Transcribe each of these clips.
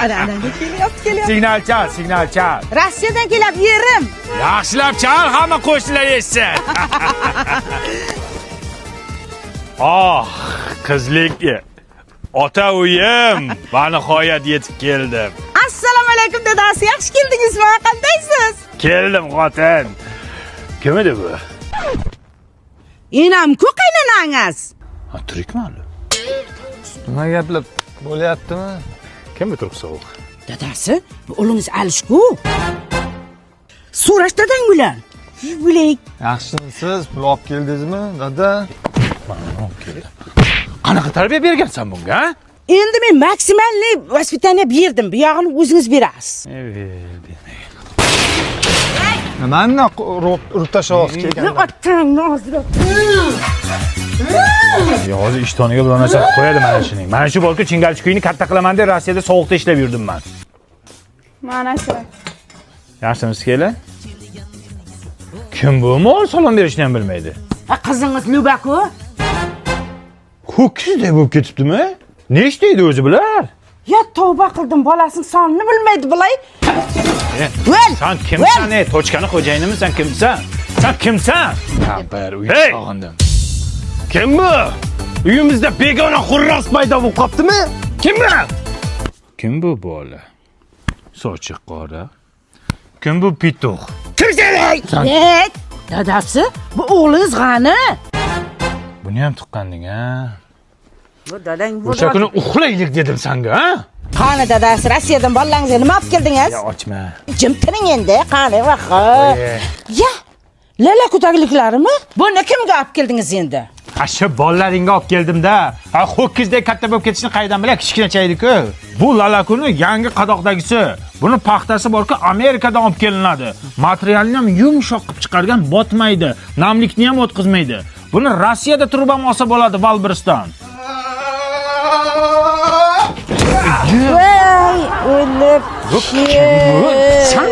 Ana, ana, kelyapti, kelyapti. Signal chal, signal chal. Rossiyadan kelyapti yerim. Yaxshilab chal, hamma qo'shnilar eshitsin. Oh, qizlik ota uyim, va nihoyat yetib keldim. Assalomu alaykum dadasi, yaxshi keldingizmi? Qandaysiz? Keldim xotin. Kim edi bu? Enam-ku qaynanangiz. Ha, tirikmi hali? Nima gaplar bo'lyaptimi? Kim bu turib sovuq? Dadasi, bu o'g'lingiz Alish-ku. So'rash dadang bilan. Bilak. Yaxshimisiz? Pul olib keldingizmi, dada? Mana olib keldim. Qanaqa tarbiya bergansan bunga, ha? Endi men maksimalniy vaspitaniya berdim. Bu yog'ini o'zingiz berasiz. Nimani urib tashlayapsiz kelganda? Otangni og'ziga. Ya hozir ishtoniga biron narsa qo'yadi mana shuning. Mana shu borku chingalchi kuyini katta qilaman deb Rossiyada sovuqda ishlab yurdim men. Mana shu. Yaxshimisiz kelin? Kim bu? Mol salom berishni ham bilmaydi. Ha, qizingiz Luba-ku. Ho'kizdek bo'lib ketibdimi? Nechta edi o'zi bular? Ya tavba qildim, bolasining sonini bilmaydi bulay. Sen kimsan? Ey, tochkani xo'jayinimisan, kimsan? Sen kimsan? Ha, bir uy sog'indim. Kim bu? Uyimizda begona xurros paydo bo'lib qoptimi? Kim bu? Kim bu bola? Sochi qora. Kim bu pituq? Kimsan? Ey, dadasi, bu o'g'lingiz g'ani. Buni ham tuqqanding, ha? Bu dadang bu. O'sha kuni uxlaylik dedim senga, ha? Qani dadasi, Rossiyadan bolalaringizga nima olib keldingiz? Ya ochma. Jim turing endi, qani vaho. Ya, lala kutagliklarimi? Buni kimga olib keldingiz endi? Ha, shu bolalaringga olib keldim-da. Ha, ho'kizdek katta bo'lib ketishini qayerdan bilay, kichkinacha edi-ku. Bu lalakuni yangi qadoqdagisi. Buni paxtasi borku, Amerikadan olib kelinadi. Materialni ham yumshoq qilib chiqargan, botmaydi, namlikni ham o'tkazmaydi. Buni Rossiyada turib ham olsa bo'ladi, Valbrisdan. Voy, o'lib Sen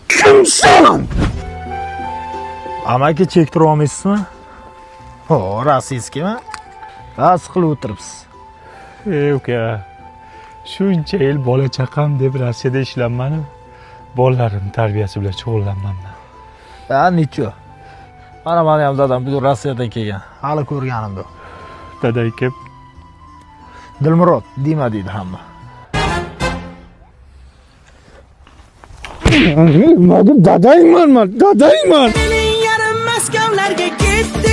kimsan? Amaki chektira olmaysizmi? Ho, rossiyskimi? Bas qilib o'tiribsiz. Ey uka, shuncha yil bola chaqam deb Rossiyada ishlanmadim. Bolalarim tarbiyasi bilan shug'ullanmanman. Ha, necho? Mana meni ham dadam bu Rossiyadan kelgan. Hali ko'rganim yo'q. Daday kim? Dilmurod deyma deydi hamma. Nima deb dadayman man, dadayman. Mening yarim Maskovlarga ketdi.